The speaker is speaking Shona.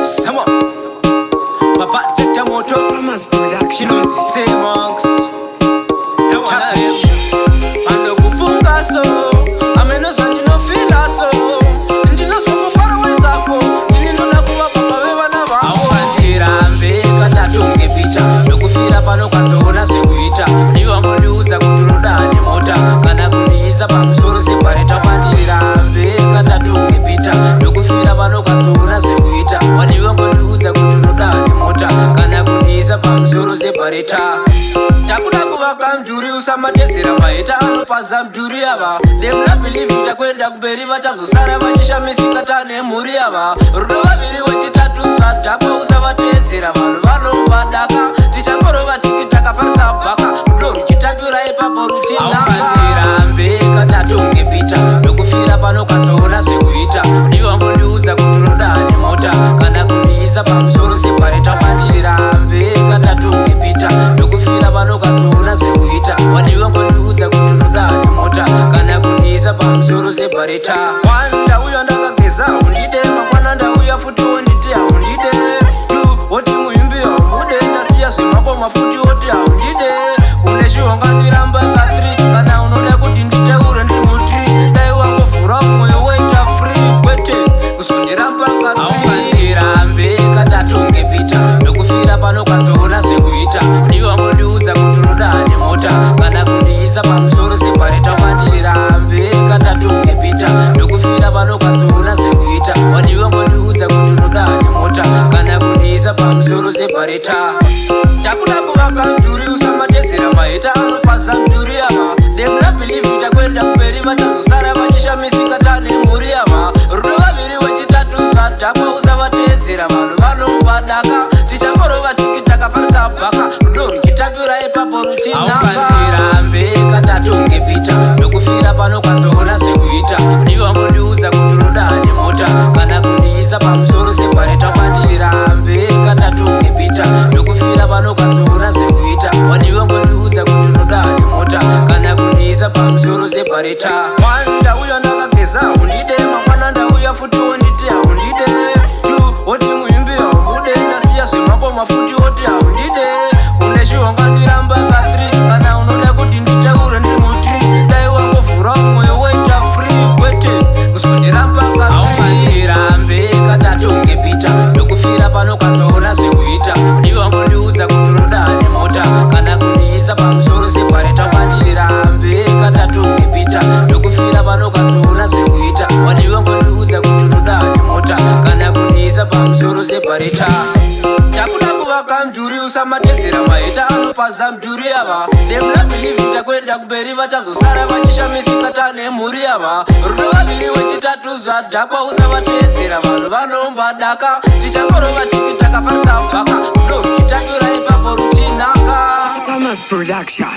Sama Papa moto. Summers Production. Chinonzi Semonks. Anokufunga so ameno zvandinofila so ndinozongofara wezako ndini ndoda kuva baba vevana vako. Aungandirambe katatonge picha ndokufira pano kwazoona zvekuita. Ndiwangondiudza kuti unoda nemota kana kundiisa pamusoro separeta. Kwandirambe katatonge picha ndokufira pano kwazoona zvekuita. Waniwangondiudza kuti unoda nemota kana kundiisa pamusoro separeta. Takuda kuvaka mudhuri, usamatedzera maita anopaza mudhuri ava. Dem believe takuenda kumberi, vachazosara vachishamisika tane mhuri ava. Rudo vaviri wechitatu zvadhakwa, usavateedzera vanhu vanombadaka. Tichangorova tiki takafarika bhaka, rudo ruchitambira ipapo ruchinaka. Katatonge picha ndokufira pano kazoona zvekuita. Ndiwangondiudza kuti unoda nemota kana kundiisa pamusoro separeta. Kwandirambe katatonge picha ndokufira pano kazoona zvekuita. Waniwangondiudza kuti unoda nemota kana kundiisa pamusoro separeta. Wandauya ndakageza undide, mangwana ndauya futi wonditi haundide. Two woti muimbi haubude, ndasiya zvemakoma futi woti haundide. Une shihongandiramba ka3, kana unoda kuti nditaure ndimutri. Dai wangovhura mwoyo waita free, kwete kuzondiramba ka3. Aungandirambe katatonge picha ndokufira pano kazoona zvekuita. Ndiwangondiudza kuti unoda nemota kana kundiisa pamusoro separeta. Kwandirambe katatonge picha ndokufira pano kazoona zvekuita. Waniwangondiudza kuti unoda nemota kana kundiisa pamusoro separeta. Takuda kuvaka mudhuri, usamatedzera maita anopaza mudhuri ava. Dem believe takuenda kumberi, vachazosara vachishamisika tane mhuri ava. Rudo vaviri wechitatu zvadhakwa, usavateedzera vanhu vanombadaka. Tichangorova tiki takafarika bhaka, rudo ruchitambira ipapo ruchinaka. Katatonge picha ndokufira pano kazoona zvekuita. Ndiwangondiudza kuti unoda nemota kana kundiisa pamusoro separeta. Kwandirambe katatonge picha ndokufira pano kazoona zvekuita. Waniwangondiudza kuti unoda nemota kana kundiisa pamusoro separeta. Wandauya ndakageza undide, mangwana ndauya futi wonditi haundide. Two woti muimbi haubude, ndasiya zvemakoma futi woti haundide. Une shihongandiramba ka3, kana unoda kuti nditaure ndimutri. Dai wangovhura mwoyo waita free, kwete kuzondiramba ka3. Aungandirambe katatonge picha ndokufira pano kazoona zvekuita. Ndiwangondiudza kuti unoda nemota kana kundiisa pamusoro separeta. Kwandirambe katatonge picha ndokufira pano kazoona zvekuita. Waniwangondiudza kuti unoda nemota kana kundiisa pamusoro separeta. Takuda kuvaka mudhuri, usamatedzera maita anopaza mudhuri ava. Dem believe takuenda kumberi, vachazosara vachishamisika tane mhuri ava. Rudo vaviri wechitatu zvadhakwa, usavateedzera vanhu vanombadaka. Tichangorova tiki takafarika bhaka, rudo ruchitambira ipapo ruchinaka. Summers Production.